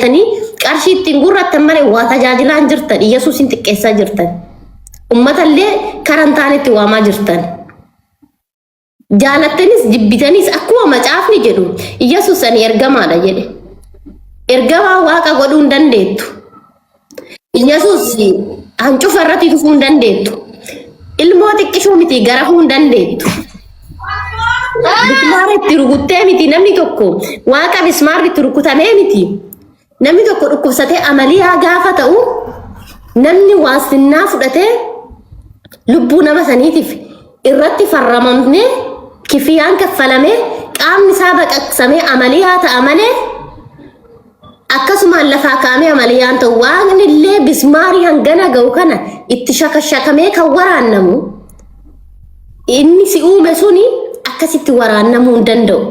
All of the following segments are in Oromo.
Tanii qarshii ittiin gurrattan malee waa tajaajilaa hin jirtan. Iyyasuusin xiqqeessaa jirtan. Uummatallee karaa hin taanetti waamaa jirtan. Jaalattanis jibbitanis akkuma macaafni jedhu Iyyasuus ani ergamaadha jedhe. Ergamaa waaqa godhuu hin dandeettu. Iyyasuus hancufa irratti tufuu hin dandeettu. Ilmoo xiqqishuu miti garafuu hin dandeettu. Bismaara itti rukuttee miti namni tokko waaqa bismaarri itti rukutamee miti. Namni tokko dhukkubsatee amaliyaa gaafa ta'u namni waastinnaa fudhatee lubbuu nama saniitiif irratti farramamnee kifiyaan kaffalamee qaamni isaa baqaqsamee amaliyaa ta'a malee akkasumaan lafaa kaa'amee amaliyaan ta'u waaqni illee bismaarii hangana ga'u kana itti shakashakamee kan waraannamu inni si uume suni akkasitti waraannamuu hin danda'u.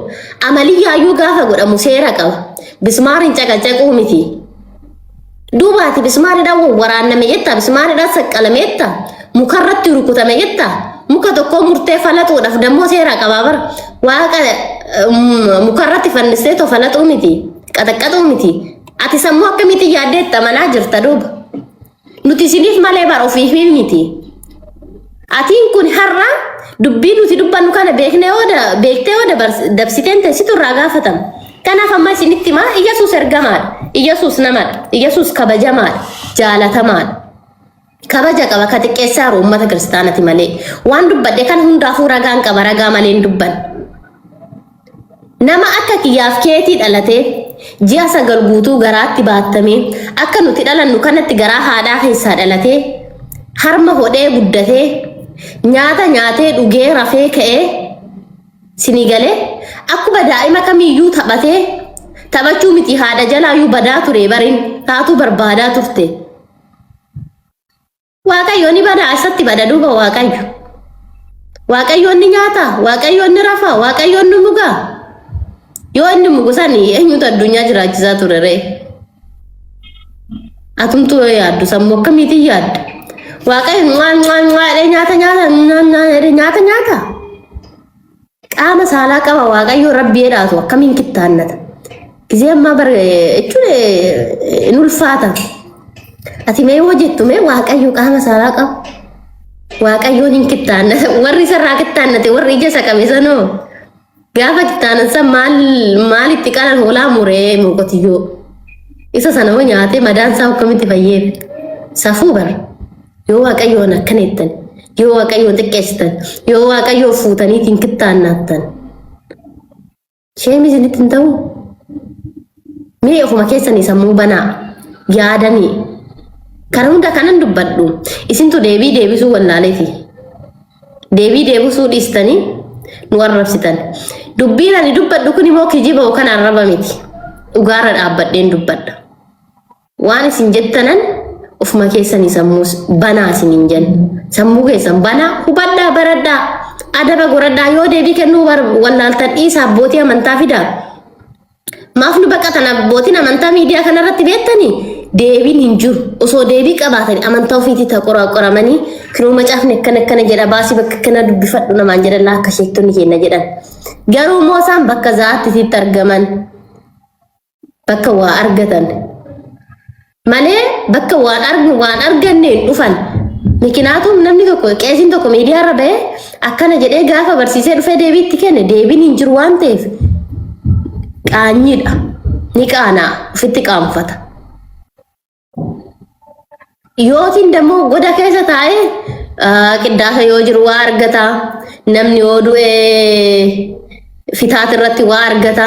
Amaliyyaayyuu gaafa godhamu seera qaba. Bismaariin caqacaquu miti. Duuba ati bismaariidhaan waraanname jetta, bismaariidhaan saqqalame jetta, mukarratti rukutame jetta, muka tokkoo murtee falaxuudhaaf dammoo seera qabaa bara. Waaqa mukarratti fannistee too falaxuu miti, qaxaqqaxuu miti. Ati sammuu akkamitti yaaddeetta amanaa jirta duuba. Nuti isiniif malee bara ofiif miti. Atiin kun har'a dubbii nuti dubbannu kana beeknee yoo beektee yoo dabsiteen ta'e situ irraa gaafatama. Kanaaf amma isinitti himaa Iyyasuus ergamaadha. Iyyasuus namadha. Iyyasuus kabajamaadha. Jaalatamaadha. Kabaja qaba ka xiqqeessaa jiru uummata kiristaanati malee. Waan dubbadhe kana hundaafuu ragaan qaba ragaa malee hin dubbanne. Nama akka kiyyaaf keetii dhalatee ji'a 9 guutuu garaatti baattamee akka nuti dhalannu kanatti garaa haadhaa keessaa dhalatee harma hodhee guddatee nyaata nyaatee dhugee rafee ka'ee sinii galee akkuma daa'ima kamiyyuu taphatee taphachuu miti haadha jalaayyuu badaa ture barin taatuu barbaadaa turte. Waaqayyo ni bada asatti bada duuba Waaqayyo. Waaqayyo ni nyaata, Waaqayyo ni rafa, Waaqayyo ni muga. Yoo inni mugu sani eenyutu addunyaa jiraachisaa ture ree? Atumtuu yoo yaaddu sammuu akkamiitiin yaadda? Waaqayyo nwaa nwaa nwaa jedhee nyaata nyaata nwaa nwaa jedhee nyaata nyaata. Qaama saalaa qaba Waaqayyo rabbi jedhaatu akkamiin kittaannata? Gizee ammaa bar jechuun hin ulfaata. Ati mee yoo jettu mee Waaqayyo qaama saalaa qaba. Waaqayyoon hin kittaannata. Warri isarraa kittaannate warri ija isa qabe sanoo gaafa kittaanan san maal maalitti qalan hoolaa muree moo qotiyyoo. Isa sana hoo nyaatee madaan isaa akkamitti fayyeef? Safuu bara. Yoo Waaqayyoon akkana jettan, yoo Waaqayyoon xiqqeessitan, yoo Waaqayyoon fuutaniitiin kittaannaattan. Sheemii isinitti hin ta'u? Mee ofuma keessanii sammuu banaa yaadanii. Kana hunda kanan dubbadhu isintu deebii deebisuu wallaaleefi. Deebii deebisuu dhiistanii nu arrabsitan. Dubbiin ani dubbadhu kun immoo kijiba yookaan arraba miti. Dhugaarra dhaabbadheen dubbadha. Waan isin jettanan ofuma keessanii sammuu banaa isiniin jenna. Sammuu keessan banaa hubadhaa baradhaa adaba goradhaa yoo deebii kennuu wallaaltan dhiisaa abbootii amantaa fidaa. Maaf nu baqatan abbootiin amantaa miidiyaa kanarratti beektanii deebiin hin jiru. Osoo deebii qabaatanii amantaa ofiitii ta qoramanii kinoo macaafni akkana akkana jedha baasii bakka akkana dubbifadhu namaan jedhan akka sheektonni keenya jedhan. Garuu immoo isaan bakka za'aatti sitti argaman. Bakka waa argatan malee bakka waan argu waan arganne hin dhufan. Mikinaatuun namni tokko qeesiin tokko miidiyaa irra ba'ee akkana jedhee gaafa barsiisee dhufee deebii itti kenne deebiin hin jiru waan ta'eef qaanyiidha. Ni qaanaa ofitti qaanfata. Yootiin dammoo goda keessa taa'ee qiddaasa yoo jiru waa argata. Namni yoo du'e fitaat irratti waa argata.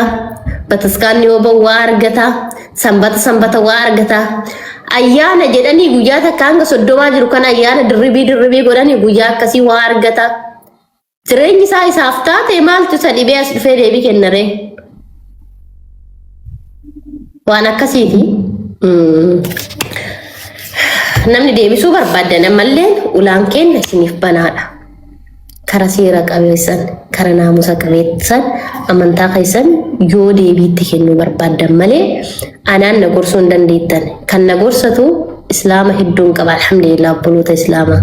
Bataskaanni yoo ba'u waa argata. Sanbata sanbata waa argata. Ayyaana jedhanii guyyaa takka hanga 30 jiru kan ayyaana dirribii dirribii godhanii guyyaa akkasii waa argata. Jireenyi isaa isaaf taate maaltu isa dhibee as dhufee deebii kenna ree? Waan akkasiiti. Namni deebisuu barbaaddan ammallee ulaan keenya isiniif banaadha. Kara seera qabeessan, kara naamusa qabeessan amantaa keessan yoo deebiitti kennuu barbaaddan malee anaan na gorsuu hin dandeettan. Kan na gorsatu islaama hedduun qaba alhamdulillah obboloota islaamaa.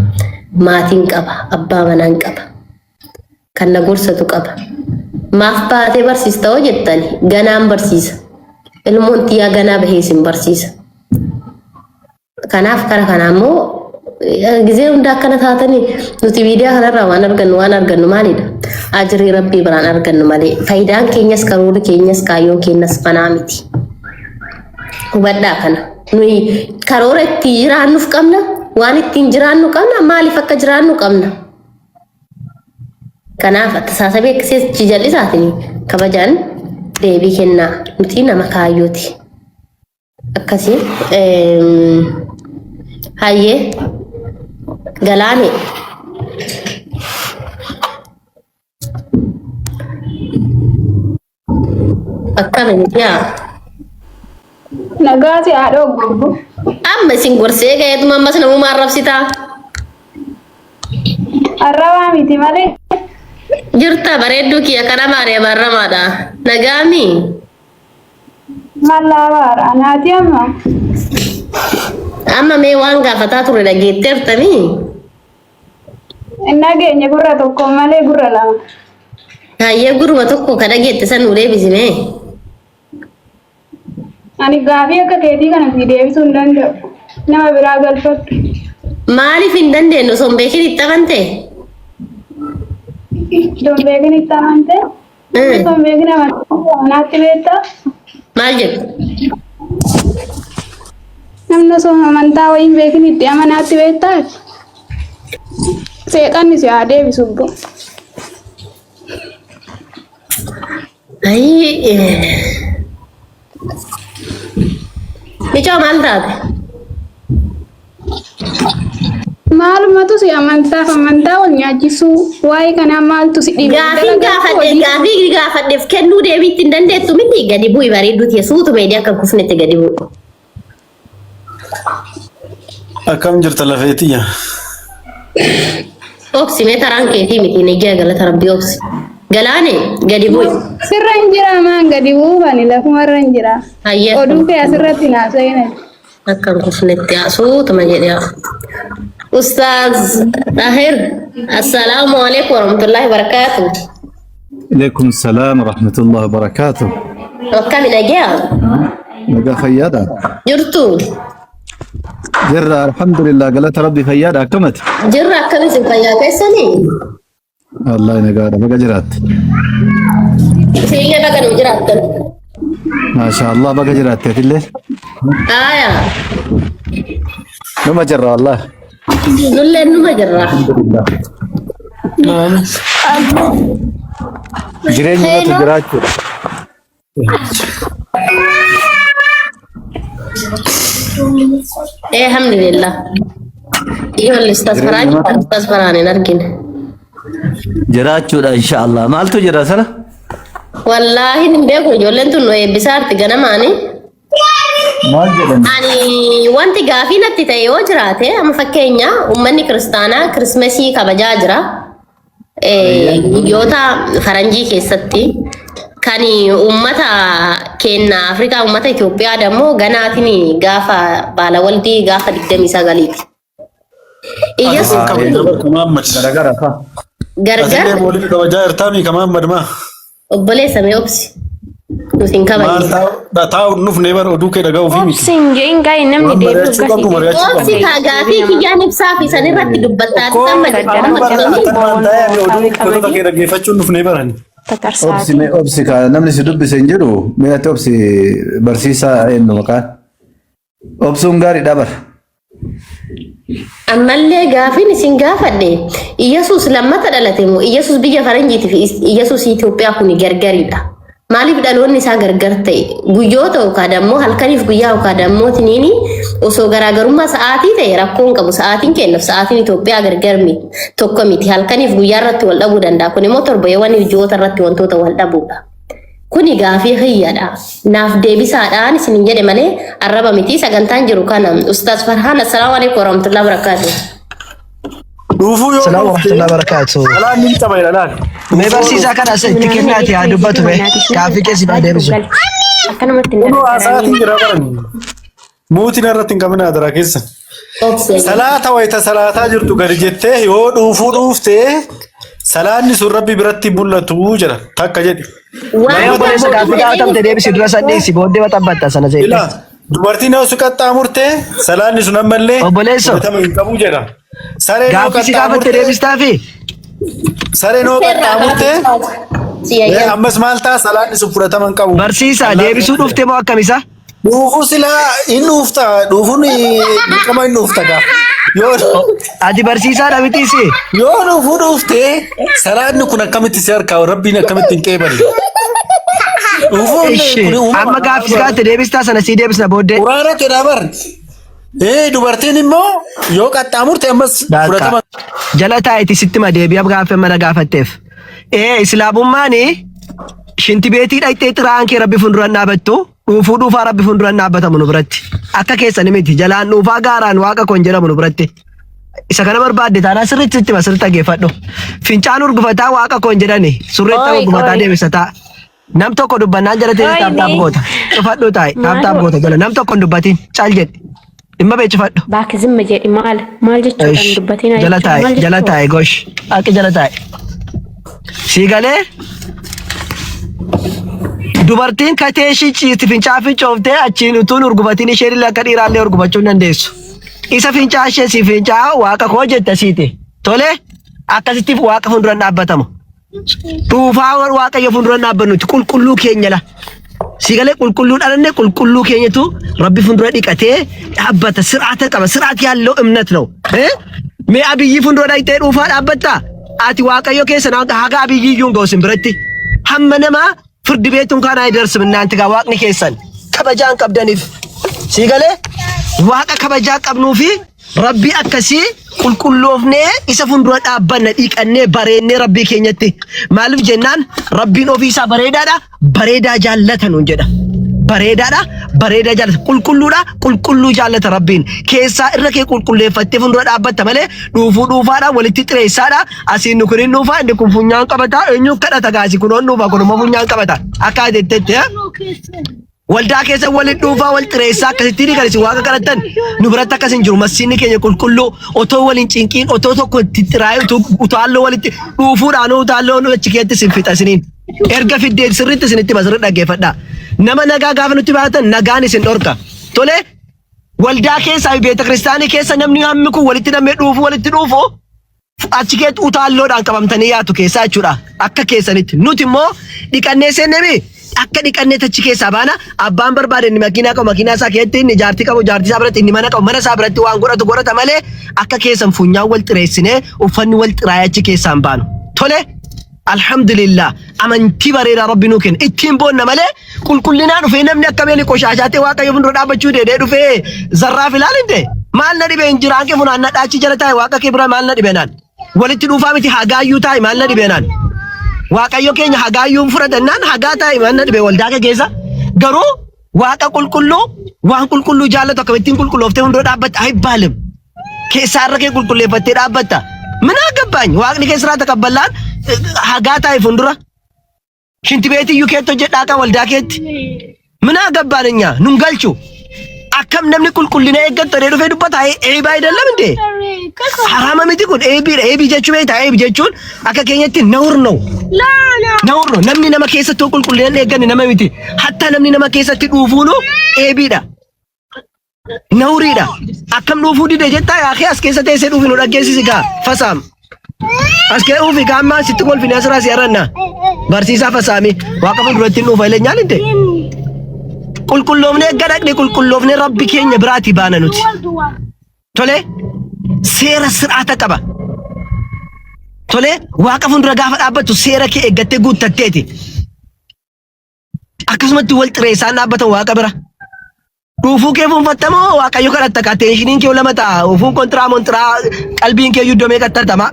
Maatiin qaba, abbaa manaan qaba. Kan na gorsatu qaba. Maaf baatee barsiista hoo jettani ganaan barsiisa. Ilmoon tiyyaa ganaa bahee isin barsiisa. Kanaaf kara kana ammoo gizee hunda akkana taatanii nuti miidiyaa kanarraa waan argannu waan argannu maalidha? Ajrii rabbii biraan argannu malee faayidaan keenyas karoorri keenyas kaayyoon keenyas kanaa miti. Hubadhaa kana. Nuyi karoora ittiin jiraannuuf qabna, waan ittiin jiraannu qabna, maaliif akka jiraannu qabna. Kanaaf tasaasabee akkasii jal'isaatiin kabajaan deebii kennaa. Nuti nama kaayyooti. Akkasii hayyee galaane. Akkami yaa. Nagaa si haadha obbo. Amma isin gorsee ga'eetuma ammas namuma arrabsitaa. Arrabaa miti malee. Jirta bareedduu kiyya kana maariya barramaadha. Nagaami. Mallaabaadha. Anaati amma. Amma mee waan gaafataa ture dhageetteertanii? Hin dhageenye gurra tokko malee gurra lama. Hayyee guruma tokko ka dhageette san nuu deebisi mee. Ani gaafii akka keetii kana sii deebisuu hin danda'u. Nama biraa galfadhu. Maaliif hin dandeenyu osoo hin beekin itti amante? Osoo hin beekin itti amante. Osoo hin beekin amanaatti beektaa? Maal jedhu? Namni osoo amantaa wayii hin beekin itti amanaatti beektaa? Seexanni si haa deebisu obbo. Ayii. Micoo maal taate? Maalumatu si amantaaf amantaa wal nyaachisuu waa'ee kanaa maaltu si dhibe? Gaafiin gaafadhe gaafii gaafadheef kennuu deebiitti hin dandeettu miti gadi bu'i bareedduu tiya suutuma edee akka hin kufnetti gadi bu'i. Akkam jirta lafee tiyya? Obsi mee taraan keetii miti nagaa galata rabbii obsi. Galaane gadi bu'i. Sirra hin jira maan gadi buufani lafumarra hin jira. Hayyee. Oduu kee asirratti naasa'in. Akka hin kufnetti suutuma jedhee. Ustaaz Tahir, assalaamu alaikum warahmatullahi wabarakatuh. Alaikum salaam wa rahmatullahi wa barakatuh. Akkami nagaa? Nagaa fayyaadha. Jirtu? Jirra alhamdulillah galata rabbi fayyaadha akkamati. Jirra akkami isin fayyaa keessanii? Wallahi nagaadha baga jiraatte. Isinillee baga nu jiraattan. Maasha Allah baga jiraatte atillee. Aayaa. Numa jirra wallahi. Nullee numa jirra. Alhamdulillah. Jireenya matu jiraachuudha. Eh, alhamdulillah. Ijoollee ustaas Faraan Jireenya matu ustaas Faraan hin argine. jiraachuudha insha Allah. Maaltu jira sana? Wallaahi hin beeku ijoolleen tun nu eebbisaa arti ganamaani. Maal jedhan? Ani wanti gaafii natti ta'e yoo jiraate amma fakkeenya uummanni kiristaanaa kirismasii kabajaa jira. Guyyoota faranjii keessatti kan uummata keenya Afrikaa uummata Itoophiyaa dammoo ganaatiin gaafa baala waldii gaafa 29ti. Iyyasuus Ah, kabajaa barka Muhammad. Garagara fa. Gargar Asillee moolidi kabajaa jirtaami ka Muhammad maa. Obboleessa mee obsi. Nuti hin Maal kabajne. taa'u taa'u dhufnee bara oduu kee dhaga'uu fi miti. Obsi hin jedhin gaa'e namni Waan deebi'u mari'achuu qabnu gasii mari'achuu Obsi qabna. kaa gaafii kiyyaan ibsaa fi san irratti dubbattaa Okkoo amma Gaddara amma bara qabanii akkanumaan taa'ee ani oduu boonoo gootota qabanii kee dhaggeeffachuun dhufnee barani. Obsi tatarsaatii. mee obsi ka namni si dubbise hin jiru mee ati obsi barsiisaa eenyu maqaan? Obsuun gaariidha bara. Ammallee gaafiin isin gaafadhe Iyyasuus lammata dhalate moo Iyyasuus biyya faranjiitii fi Iyyasuus Itoophiyaa kun gargaridha. Maaliif dhaloonni isaa gargar ta'e? Guyyoota yookaan ammoo halkaniif guyyaa yookaan ammoo tiniini osoo garaagarummaa sa'aatii ta'e rakkoon qabu sa'aatiin kennuuf sa'aatiin Itoophiyaa gargar miti tokko miti halkaniif guyyaa irratti wal dhabuu danda'a. Kun immoo torbeewwan ji'oota irratti wantoota wal dhabuudha. Kuni gaafii kiyyadha. Naaf deebisaadhaan isinin jedhe malee arraba miti sagantaan jiru kana. Ustaaz Farhaan assalaamu alaikum warahmatullahi wabarakatuh. Dhuufuu yoo Salaam dhuufte warahmatullahi wabarakatuh. salaan ni qaba jedha laal. Mee Dhuufuu yoo barsiisaa kana as itti kennaati haa dubbatu mee gaaffii keessi haa deebisu. Akkanumatti hin Kunoo haasa'aatiin dardaranii. jira barani. Muutiin irratti hin qabin adaraa keessa. Obsee. Salaata wayita salaataa jirtu gadi jettee yoo dhuufuu dhuuftee Salaanni sun Rabbi biratti mul'atu jedha. Takka jedhi. Waan Mee obboleessa gaaffii gaafatamte deebisi dura san dhiisi booddee baxabbatta sana seete. Ilaa dubartiin yoo si qaxxaamurte salaanni sun ammallee Obboleesso. fudhatama hin qabu jedha. Sareen yoo Gaaffii si gaafatte qaxxaamurte deebistaafi? sareen yoo qaxxaamurte Si ayyaana. ammas maal ta'a salaanni sun fudhatama hin qabu. Barsiisaa deebisuu dhufte moo akkam isa? Dhuufuu silaa hin dhuufta dhuufuun dirqama hin dhuufta gaa. Yoo Ati barsiisaadha miti si? yoo dhuufuu dhuufte salaanni kun akkamitti si harkaa rabbiin akkamitti hin qeeballe. Dhuufuun Ishi kun uumama. amma gaaffii si gaafatte deebistaa sana sii deebisna booddee. Quraana jedhaa bar. Ee dubartiin immoo yoo qaxxaamurte ammas fudhatama. Jala taa'iti sitti ma deebi'a gaaffii amma na gaafatteef. Ee islaamummaan shinti beetii dhaqxee xiraa'aan kee rabbi fuulduran dhaabattu dhuufuu dhuufaa rabbi fuulduran dhaabbatamu nu biratti. Akka keessan miti jalaan dhuufaa gaaraan waaqa koon jedhamu nu biratti. Isa kana barbaadde taanaan sirriitti sitti ma sirriitti dhaggeeffadhu. Fincaan urgufataa waaqa koon jedhani surreettaa Oi, urgufataa oi. deebisataa. Nam tokko dubbannaan jala teessee Oi, taap taap mee. goota. Cufadhu taa'i taap taap Maaloo. goota jala nam tokko hin dubbatin cal jedhi. Dhimma bee cufadhu. Baaki zimma jedhi maal maal jechuudhaan Ish, dubbatina jala jechuun taa'i maal jala jechuudha? taa'i gosh haqi jala taa'i. Sii galee dubartiin katee ishii ciisti fincaa fincooftee achiin utuun urgufatiin isheen illee akka dhiiraallee urgufachuu hin dandeessu. Isa fincaa ishee si fincaa waaqa koo jette siiti. Tole akkasitti waaqa fuulduran dhaabbatamu. Dhuufaa waaqayyo fuulduran dhaabbannuti qulqulluu keenya la. Si galee qulqulluu dhalanne qulqulluu keenyatu rabbi fuuldura dhiqatee dhaabbata sir'aata qaba sir'aat ያለው እምነት ነው እ mee abiyyi fuuldura dhaqxee dhuufaa dhaabbatta ati waaqayyo keessa haga abiyyi iyyuu hin ga'u sin biratti hamma namaa ፍርድ ቤቱ እንኳን አይደርስም እናንተ ጋር waaqni keessan kabajaan qabdaniif si galee waaqa kabajaa qabnuu fi rabbii akkasii qulqulloofnee isa fuuldura dhaabbanna dhiqannee bareennee rabbii keenyatti maaliif jennaan rabbiin ofii isaa bareedaadha bareedaa jaallata nuun jedha bareedaadha bareedaa jaallata qulqulluudha qulqulluu jaallata rabbiin keessaa irra kee qulqulleeffattee fuuldura dhaabbatta malee dhuufuu dhuufaadha walitti xireessaadha asiin nu kun hin dhuufaa inni kun funyaan qabata eenyu kadhata gaasi kunoon dhuufa kun immoo funyaan qabata akka ati jettetti Waldaa keessa waliin dhuunfaa wal xireessaa akkasitti kan isin waaqa kadhattan nu biratti akkas hin jiru. Masiinni keenya qulqulluu otoo waliin cinqiin otoo tokko itti xiraa'ee utaalloo walitti dhuufuudhaan utaalloo achi keessatti isin fixa isiniin. Erga fiddee sirriitti isinitti hima sirriitti dhaggeeffadhaa. Nama nagaa gaafa nutti baatan nagaan isin dhorka. Tole waldaa keessaa fi beeta kiristaanii keessa namni hammi kun walitti namee dhuufu walitti dhuufu achi keetti utaalloodhaan qabamtanii yaatu keessaa jechuudha. Akka keessanitti. Nuti immoo dhiqannee seennemi akka dhiqannee achi keessaa baana abbaan barbaade inni makiinaa qabu makiinaa isaa keessatti inni jaartii qabu jaartii isaa biratti inni mana qabu mana isaa biratti waan godhatu godhata malee akka keessan funyaan wal xireessinee uffanni wal xiraayee achi keessaan baanu. Tole alhamdulillah amantii bareedaa rabbi nuu kenna ittiin boonna malee qulqullinaa dhufee namni akka meeli qoshaashaa ta'e waaqayyo fuuldura dhaabbachuu deedee dhufee zarraaf ilaalinte maal na dhibee hin jiraan kee funaan na dhaachi jala taa'e waaqa kee bira maal na dhibee naan walitti dhuufaa miti hagaayyuu taa'e maal na dhibee naan waaqayyo keenya hagaayyuu hin fudhatannaan hagaa taa'e maal na dhibee waldaa kee keessa garuu waaqa qulqulluu waan qulqulluu jaallatu akkamittiin qulqullooftee fuuldura dhaabbatta ayibbaalim keessaa irra kee qulqulleeffattee dhaabbatta. ምን አገባኝ waaqni keessaa taqabballaan hagaa taa'e fuuldura shinti beetiyyuu keetti hojjedhaa kan waldaa keetti ምን አገባን እኛ nun galchu akkam namni qulqullina eeggattu jedhee dhufee dubbata eebaa አይደለም እንዴ haraama miti kun eebiidha eebii jechuu beektaa eebi jechuun akka keenyatti ነውር ነው ነውር ነው namni nama keessatti qulqullina hin eegganne nama miti hatta namni nama keessatti dhuufuunu eebiidha Nawriidha. Akkam dhuufuu dide jettaa yaa as keessa teessee dhuufi nu dhaggeessisi gaa fasaam. As kee dhuufi gaa ammaa sitti kolfine asirraa si aranna. Barsiisaa fasaami waaqa fuulduratti hin dhuufa illee nyaalinte. Qulqulloofnee erga dhaqne qulqulloofnee rabbi keenya biraatii baana nuti. Tole seera sir'aata qaba. Tole waaqa fuuldura gaafa dhaabbattu seera kee eeggattee guuttatteeti. Akkasumatti wal xireessaan dhaabbatan waaqa bira. Dhuufuu kee fuunfattamoo waaqayyo kadhatta ka tensioniin kee lama ta'a. Dhuufuun kontiraa montiraa qalbiin kee yuddomee qaxxatama.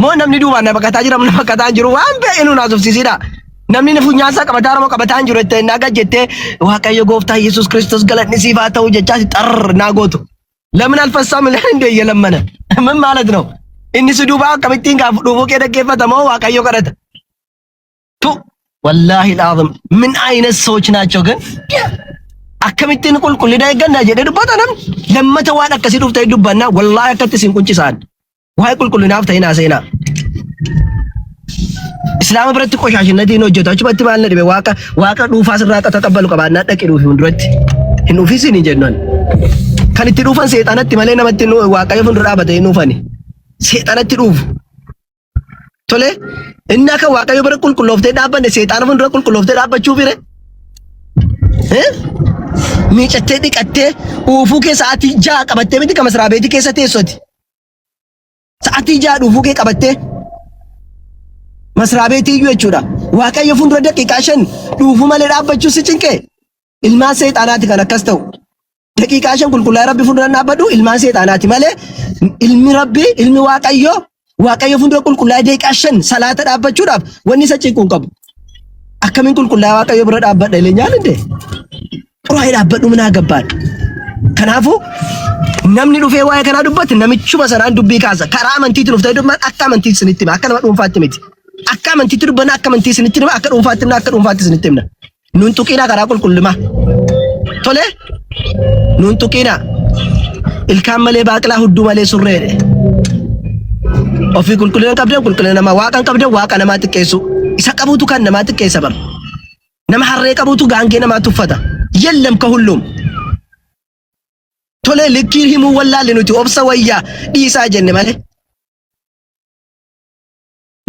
Moo namni duubaan na baqataa jira na baqataa hin jiru waan bee'e nuun haasofsiisidha. Namni funyaan isaa qabataa moo qabataa hin jiru jettee naa gad jettee waaqayyo gooftaa Yesuus Kiristoos galanni siif haa ta'u jechaa si xarr naa gootu. ለምን አልፈሳም እንደ እየለመነ ምን ማለት ነው? Inni si duubaa akkamittiin gaaf dhuufuu kee dhaggeeffata moo waaqayyo kadhata? Tu ወላሂ ልዓዚም ምን አይነት ሰዎች ናቸው ግን? Akkamittiin qulqullina eegganna jedhee dubbata namni lammata waan akkasii dhuftee dubbanna wallaahi akkatti isin quncisaan waa'ee qulqullinaaf ta'inaa seenaa. Islaama biratti qoshaashinnatii hin hojjetu. Achumatti maal na dhibe waaqa waaqa dhuufaa sirraa taqabbalu qabaannaa dhaqi dhuufi fuulduratti. Hin dhuufis hin jennu ani. Kan itti dhuufan seexanatti malee namatti hin waaqayyo fuuldura dhaabatee hin dhuufani. Seexanatti dhuufu. Tole inni akka waaqayyo bira qulqullooftee dhaabbanne seexaana fuuldura qulqullooftee dhaabbachuu bire. Miicattee dhiqattee uufuu kee sa'aatii 6 qabattee miti kan masraa beetii keessa teessoti. Sa'aatii 6 dhuufuu kee qabattee masraa beetii iyyuu jechuudha. Waaqayyo fuuldura daqiiqaa 5 dhuufuu malee dhaabbachuu si cinqee ilmaan seexaanaati kan akkas ta'u. Daqiiqaa 5 qulqullaa'ee Rabbi fuuldura dhaabbadhu ilmaan seexaanaati malee ilmi Rabbi ilmi Waaqayyoo Waaqayyo fuuldura qulqullaa'ee daqiiqaa 5 salaata dhaabbachuudhaaf wanni isa cinqu hin qabu. Akkamiin qulqullaa'ee Waaqayyo bira dhaabbadha illee nyaal indee? Xuraa'ee dhaabbadhu minaa gabbaan. Kanaafuu namni dhufee waa'ee kanaa dubbate namichuma sanaan dubbii kaasa. Karaa amantiitiin dhuftee dubban akka amantiitti isinitti hima. Akka nama dhuunfaatti miti. Akka amantiitti dubbanna akka amantii isinitti hima. Akka dhuunfaatti himna akka dhuunfaatti isinitti himna. Nun tuqinaa karaa qulqullumaa. Tole nun tuqinaa. Ilkaan malee baaqilaa hudduu malee surreedhe. Ofii qulqullina hin qabdan qulqullina namaa waaqa hin qabdan waaqa namaa xiqqeessu. Isa qabuutu kan namaa xiqqeessa bara. Nama harree qabuutu gaangee namaa tuffata. Yellam ka hullum. Tole likkii himuu wallaalle nuti obsa wayyaa dhiisaa jenne malee.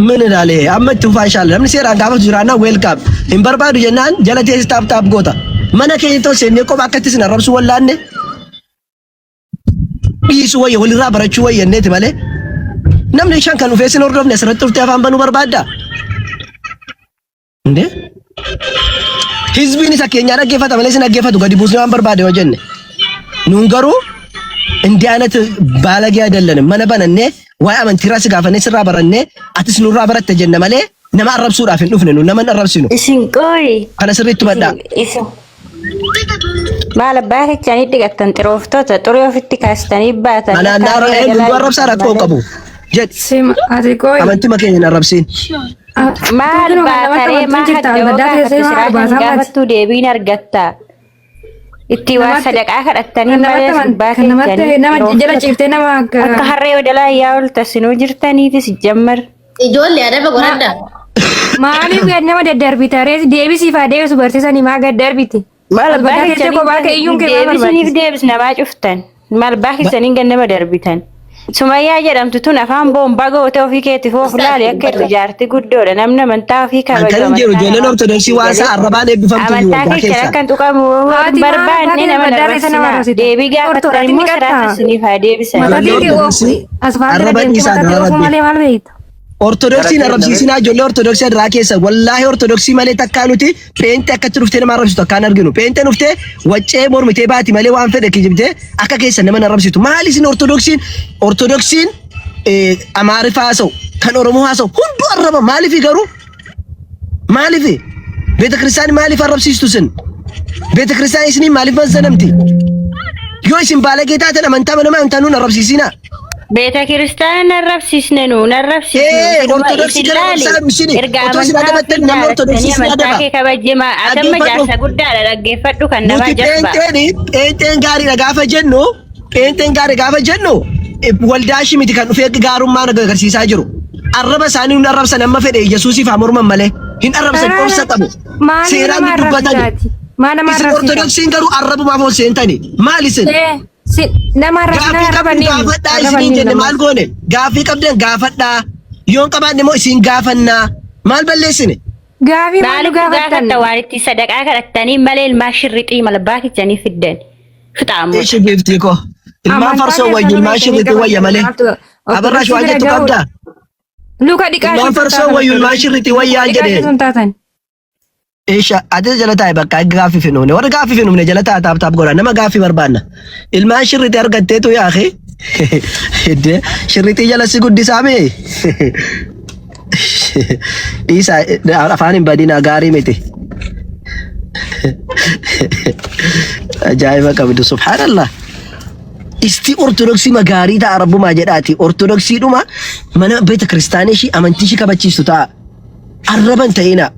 Min ilaale amma itti fufaa inshallah namni seeraan gaafatu jiraannaan welcome hin barbaadu jennaan jala teessi taap taap goota mana keenya tol seennee kopha akkatti isin arrabsuu wallaanne dhiisuu wayya walirraa barachuu wayya jenneeti malee namni shan kan dhufee isin hordofne asirratti dhuftee afaan banuu barbaadda. Indee hizbiin isa keenyaa dhaggeeffata malee isin dhaggeeffatu gadi buusnee waan barbaade yoo jenne. Nuun garuu እንዲህ አይነት ባለጌ አይደለንም። mana banannee waa'ee amantiirraa si gaafannee sirraa barannee atis nurraa baratte jenna malee nama arrabsuudhaaf hin dhufne nu nama hin arrabsinu. Isin qoy. Kana sirriitti hubadhaa. Isin maal abbaa kechanii dhiqattan xirooftoota xurii ofitti kaastanii baatan Anaan akka naara harree eenyu jalaa arrabsaa rakkoo hin malee. qabu. Jedhi Sima ati qoy. amantii keenya hin arrabsiin. Maal Amantii namatti baataree amantuu maa jirta hadda yoo albadaa gaafatte keessee maa siraa hin arbaasaa baati. gaafattuu deebiin argatta. Itti waa Namatti sadaqaa kadhattanii kan malee namatti aman sirbaa kan namatti keessanii nama jala xirooftoota. ciiftee nama Akka akka harree wadalaa yaa olta sinuu jirtaniitis jammar. Ijoollee adaba ma godhadha. maaliif gad nama daddarbita rees deebisiif haa deebisu barsiisanii maa gad darbiti. Maal abbaa Albadaa keessee keessaniin kophaa kee iyyuun kee maal deebisaniif barbaachisa? deebis namaa cuftan. Maal abbaa keessaniin gad nama darbitan. Sumayyaa jedhamtu tun afaan boombaa goote ofii keetiif of laali akka irra jaarti guddoodha. Namni amantaa ofii An kabaju kan hin jiru amantaa ijoolleen namaa ortodoksii waan isaa galee arrabaan eebbifamtu iyyuu amantaa waldaa keessan keessa. akka hin tuqamu Haati maal abbaa barbaanne kee nama albadaa keessa nama arrabsinaa. arrabsita. Deebii Ortoodha gaafattan ati immoo siraata dhiqatta. isiniif haa deebisan. Matatii Ijoollee kee ortodoksii asfaaltii irra arraba deemtee dhiisaa matatii dara oofuu rabbi. malee maal beekta? Ortodoksiin Gara keenya arrabsiisinaa ijoollee ortodoksii irraa keessa wallaahi ortodoksii malee takkaa nuti pheenxee akkatti dhuftee nama arrabsitu akkaan arginu. Pheenxeen dhuftee waccee mormitee baati malee waan fedhe kijibdee akka keessa nama hin arrabsitu. Maali isin ortodoksiin ortodoksiin Amaariffaa haasa'u kan Oromoo haasa'u hunduu arraba maaliif garuu maaliif beeta kiristaanii maaliif arrabsiistu isin beeta kiristaanii isinii maaliif mazzanamti yoo isin baalagee taatan amantaa nama amantaa nuun arrabsiisinaa. Beeta kiristaana narrabsiisne nu narrabsiisne Ee, isinuma ortodoksii isin kana laali arrabsaa ishini. erga Otoo isin amantaa adabattan ofii namni ortodoksii jaalatanii isin amantaa adaba. kee kabajjema atamma Dhaggeeffadhu. jaarsa guddaadha dhaggeeffadhu kan namaa Nuti jabba. pheenxeen pheenxeen gaariidha gaafa jennu pheenxeen gaarii gaafa jennu waldaa ishii miti kan dhufee gaarummaa nu agarsiisaa jiru. Arraba isaanii nun arrabsan amma fedhe Yesuusiif haa morman malee hin arrabsan obsa qabu. Maaliif Seeraan nama ni dubbatani. arrabsitaati? Maa nama Isin arrabsita? ortodoksiin garuu arrabumaaf ol seentani. Maal isin? Ee, si nama arrabsinaa Gaaffii qabdu arrabaniin gaafadhaa isiniin arrabaniin jenne namas. maal goone? Gaaffii qabdan gaafadhaa. Yoon qabaanne immoo isin gaafannaa. Maal balleessine? Gaafii maal nu Maaliif gaafattan? gaafatta waan itti sadaqaa kadhattanii malee ilmaa shirrixii malbaa kichanii fiddan. Fixaamota. Ishi giiftii koo. Ilmaan Amantaa farsoo wayyu keessan ilmaan beektanii shirrixii wayya qabattan malee. maaltu Abarraash ortodoksii waan bira jettu gahuudha. qabdaa? Luka dhiqaa Ilmaan ishee farsoo taatan wayyu ilmaan ortodoksii. shirrixii Luka wayyaan dhiqaa jedhe. ishee sun taatan. Isha atis jala taa'e bakka gaaffii fi nuufne warri gaaffii fi nuufne jala taa'e taap taap godha nama gaaffii barbaanna ilmaan shirrixii argatteetu yaaqi iddee shirrixii jala si guddisaa mee dhiisaa afaan hin badinaa gaarii miti ajaa'iba qabdu subhaanallah Isti ortodoksii magaarii ta'a rabbumaa jedhaati ortodoksiidhuma mana beeta kiristaanii ishii amantii ishii kabachiistu ta'a. Arraba hin ta'inaa.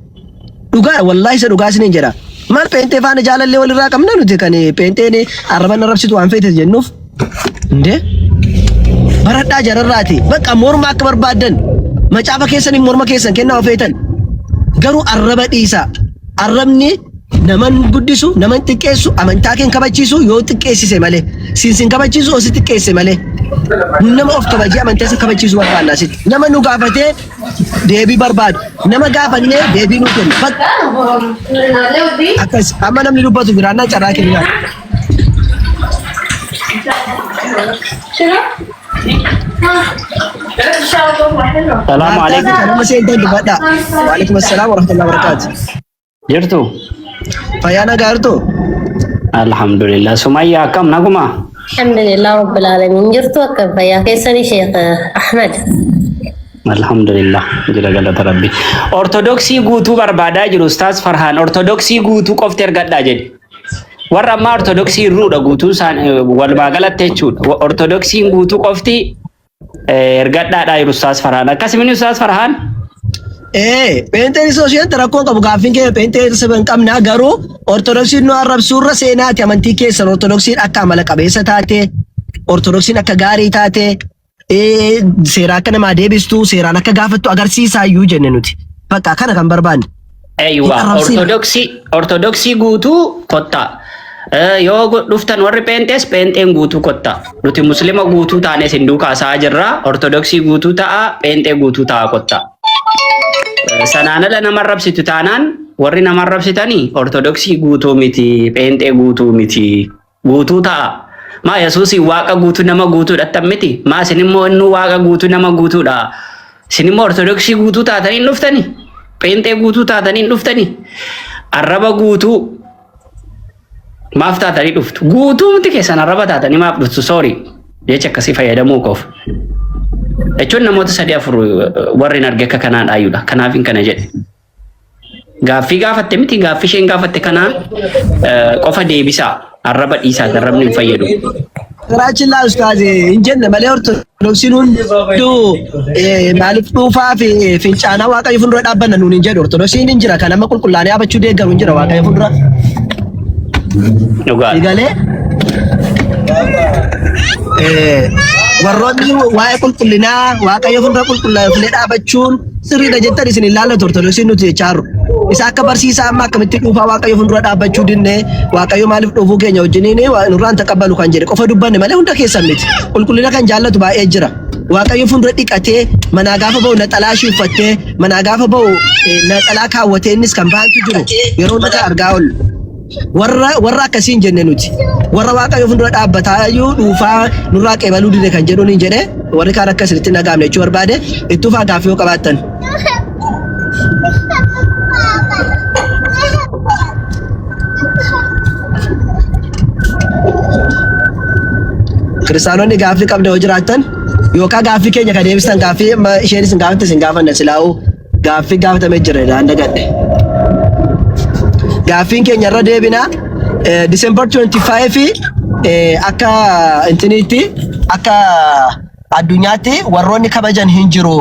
Dhugaa wallaahi isa dhugaa isiniin jedha. Maal pheenxee faana jaalallee walirraa qabna nuti kan pheenxeen arraban arrabsitu waan feete jennuuf. Indee baradhaa jararraati. Bakka morma akka barbaaddan. Macaafa keessaniif morma keessan kennaa of feetan. Garuu arraba dhiisaa. Arrabni naman guddisu, naman xiqqeessu, amantaa kee hin kabachiisu yoo xiqqeessise malee. Siin sin kabachiisu yoo si xiqqeesse malee. Nama of kabajee amantaa isa kabachiisu barbaanna asitti. Nama nu gaafatee deebii barbaadu. Nama gaafannee deebii nuu kennu. Bakka akkas amma namni dubbatu jiraannaa carraa kennaa. Salaamu Maartaa fi alaikum. kan amma seentan dubbadhaa. Waalaikum assalaam warahmatullahi wabarakatuh. Jirtu? Fayyaa nagaa jirtuu? Alhamdulillah. Sumayya akkam naguma? Alhamdulillah Rabbil Alamin. Jirtu akka fayyaa keessanii Sheekh Ahmed. Alhamdulillah. Jira galata Rabbi. Ortodoksii guutuu barbaadaa jiru Ustaaz Farhaan. Ortodoksii guutuu qofti ergadhaa jedhi. Warra ammaa Ortodoksii irruudha guutuun isaan walumaa galatti jechuudha. Ortodoksiin guutuu qofti ergadhaadhaa jiru Ustaaz Farhaan. Akkasumini Ustaaz Farhaan? Ee, pheenxeen isoo isheen rakkoon qabu gaaffiin keenya pheenxee isa hin qabna garuu ortodoksiin nu arrabsuurra seenaati amantii keessan ortodoksiin akka amala qabeessa taate ortodoksiin akka gaarii taate ee, seera akka namaa deebistu seeraan akka gaafattu agarsiisaa iyyuu jenne nuti. Bakka kana kan barbaanne. Hin Eeywa, arrabsiina. ortodoksii ortodoksii guutuu kottaa. Yoo dhuftan warri pheenxees pheenxeen guutuu kottaa. Nuti muslima guutuu taanee isin duukaa haasa'aa jirra. Ortodoksii guutuu ta'a, pheenxee guutuu ta'a kottaa. Sanaan ala nama arrabsitu taanaan warri nama arrabsitanii ortodoksii guutuu miti, pheenxee guutuu miti. Guutuu ta'a. Maa Yesuusiin waaqa guutuu nama guutuu dhattan miti. Maa isin immoo innuu waaqa guutuu nama guutuudha. Isin immoo ortodoksii guutuu taatanii hin dhuftani. Pheenxee guutuu taatanii hin dhuftani. Arraba guutuu maaf taatanii dhuftu? Guutuu miti keessan arraba taatanii maaf dhuftu? Sorry. Jecha akkasii fayyadamuu koof. Jechuun namoota sadii afur warri hin arge akka kanaa dhaayyuudha. Kanaaf hin kana jedhe. Gaaffii gaafatte miti gaaffii isheen gaafatte kana qofa deebisaa. Arraba dhiisaa arrabni hin fayyadu. Garaachin laa ustaaze hin jenne malee ortodoksiin hunduu maaliif dhuufaa fi fincaanaa waaqayyo fuuldura dhaabbanna nuun hin jedhu ortodoksiin hin jira kan amma qulqullaa'anii dhaabachuu deeggaru hin jira waaqayyo fuuldura. Dhugaadha. Galee warroonni waa'ee qulqullinaa waaqayyo fuuldura qulqullaa'ee dhaabachuun sirriidha jettan isin hin laallatu ortodoksiin nuti jechaa jirru. Isa akka barsiisaa amma akkamitti dhuunfaa waaqayyo fuuldura dhaabbachuu dinne waaqayyo maaliif dhuufuu keenya wajjiniin nurraan taqabbalu kan jedhe qofa dubbanne malee hunda keessan miti. Qulqullina kan jaallatu baay'ee jira. Waaqayyo fuuldura dhiqatee manaa gaafa ba'u naxalaa ishii uffattee manaa gaafa ba'u naxalaa kaawwatee innis kan bahantu jiru yeroo hunda kan argaa oollu. Warra warra akkasii hin jenne nuti. Warra Waaqayyo fuuldura dhaabbataa iyyuu dhuufaa nurraa qeebaluu dide kan jedhuun hin jedhe warri kaan akka isinitti hin dhaga'amne jechuu barbaade itti ufaa gaaffii yoo qabaattan. Kiristaanonni gaaffii qabda yoo jiraattan yookaan gaaffii keenya kan deebistan gaaffii isheen isin gaafatte isin gaafanna silaa'uu Gaaffii gaafatamee jira dhaan dagadhe. Gaaffiin keenya irra deebina. December 25 akka intiniitti akka addunyaatti warroonni kabajan hin jiru.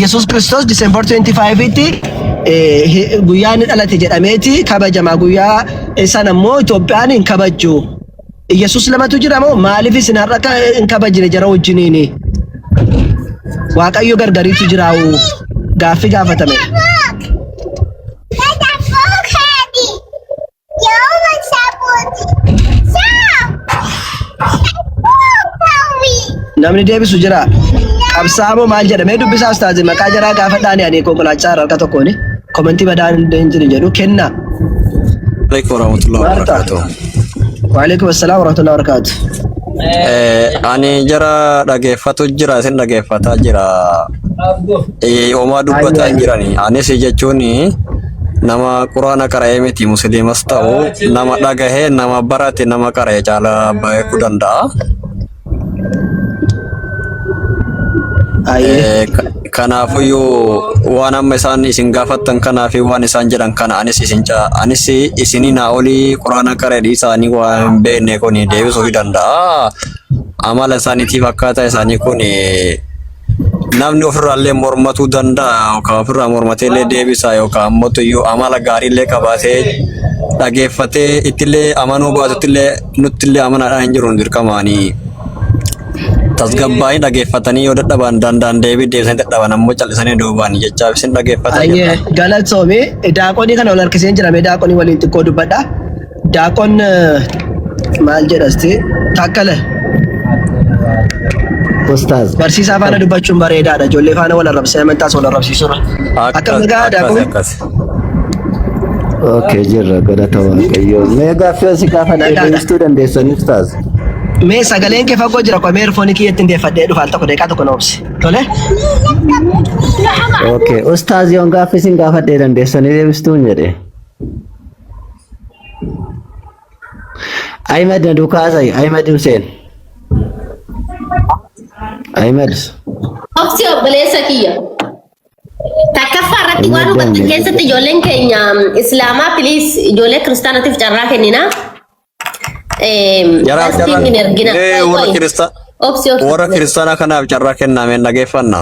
Yesuus Kiristoos December 25 tti guyyaa inni dhalate jedhameeti kabajama. Guyyaa sana immoo Itoophiyaan hin kabajju. Yesuus lamatu jira moo maaliif isin har'a akka hin kabajne jara wajjiniini? Waaqayyo gargariitu jiraa'u gaaffii gaafatame. Namni deebisu jira. Qabsaa moo maal jedha? Mee dubbisaa ustaazi maqaa jaraa gaafadhaani ani konkolaachisaa harka tokkooni. Komentii badaan hin jiru jedhu kennaa. Alaikum warahmatullahi Maarta. wabarakatuh. Waalaikum assalam warahmatullahi wabarakatuh. Ani jara dhageeffatu jira isin dhageeffataa jira. Homaa dubbataa hin jirani. Anis jechuun nama quraana qara'ee miti musliimas ta'u nama dhagahee nama barate nama qara'e caalaa beekuu danda'a. Ayyee. Kanaafuyyuu waan amma isaan isin gaafattan kanaa fi waan isaan jedhan kana anis isin anis isinii naa olii quraana qara'e dhiisaanii waan hin beekne kun deebisuu fi danda'a. Amala isaaniitiif akkaataa isaanii kun namni ofirraallee mormatuu danda'a yookaan ofirraa mormateellee deebisa yookaan ammoo iyyuu amala gaariillee qabaatee dhageeffatee ittillee amanuu baatuttillee nuttillee amanaadhaan hin jiru dirqamaanii. Tasgabbaa'anii dhageeffatanii yoo dadhaban danda'an deebii deebisanii dadhaban ammoo callisanii duubaan jechaaf isin dhageeffata Ayyee jirra. galatoomii daaqonii kana ol harkiseen jira mee daaqonii waliin xiqqoo dubbadha. Daaqon maal jedhasti takkala Ustaaz. barsiisaa faana dubbachuun bareedaadha. Ijoollee faana wal arrabsee amantaas wal arrabsiisuudha. Akkam Akkas nagaa akkas daaqon? akkas. Okay jirra galata waaqayyoo. Mee gaaffii si gaafadhe Nagaadha. deebistuu dandeessanii ustaaz. Mee sagaleen kee fagoo jira kwa mee earphone kiyyatti hin deeffadhee dhufa al tokko daqiiqaa tokko na obsi. Tole? Okay ustaaz yoon gaaffii sin gaafadhe dandeessanii deebistuu hin jedhe. Ahmed na duukaa haasa'i. Ahmed Hussein. Ahmed. Obsi obboleessa kiyya. Takkaffaa irratti waan Ahmed hubattan Damee. keessatti ijoolleen keenya Islaamaa please ijoollee kiristaanatiif carraa kennina. Jaraaf Gastiin carraa hin ergina. ee Qoy warra qoy. kiristaa Obsi obsi. warra kiristaanaa kanaaf carraa kennameen dhageeffanna.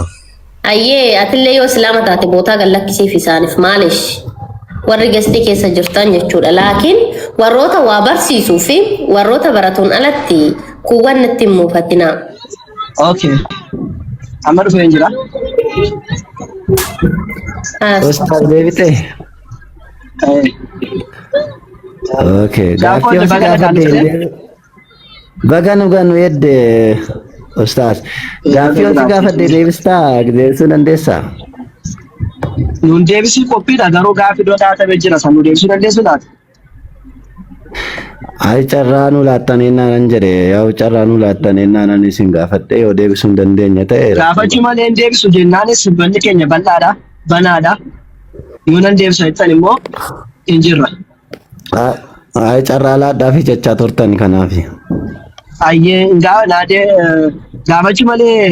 Ayyee atillee yoo islaama taate bootaa gad lakkisiif isaaniif maalish warri gastii keessa jirtan jechuudha. Laakiin warroota waa barsiisuu fi warroota baratuun alatti kuuwwan natti hin muufatinaa. Okay. Amma dhufee hin jira. Ustaaz deebitee? Okay. Gaaffii Daaqon si baga nagaan gaafadhe dhufte. Baga nu ganu yedde ustaaz. Gaaffii si gaafadhe deebistaa deebisuu dandeessaa? Nuun deebisuu qophiidha garuu gaaffii doo taatamee jira san nu deebisuu dandeessu laata? Ay carraa nu laattanii naanan jedhe yaa'u carraa nu laattanii naanan isin gaafadhe yoo deebisuu hin dandeenye ta'e rakkoo Gaafachuu malee hin deebisu jennaanis manni keenya bal'aadha banaadha. Yoo nan deebisa jettan immoo hin jirra. Ay carraa laadhaafi jechaa turtan kanaafi. Ayyee gaafachuu malee.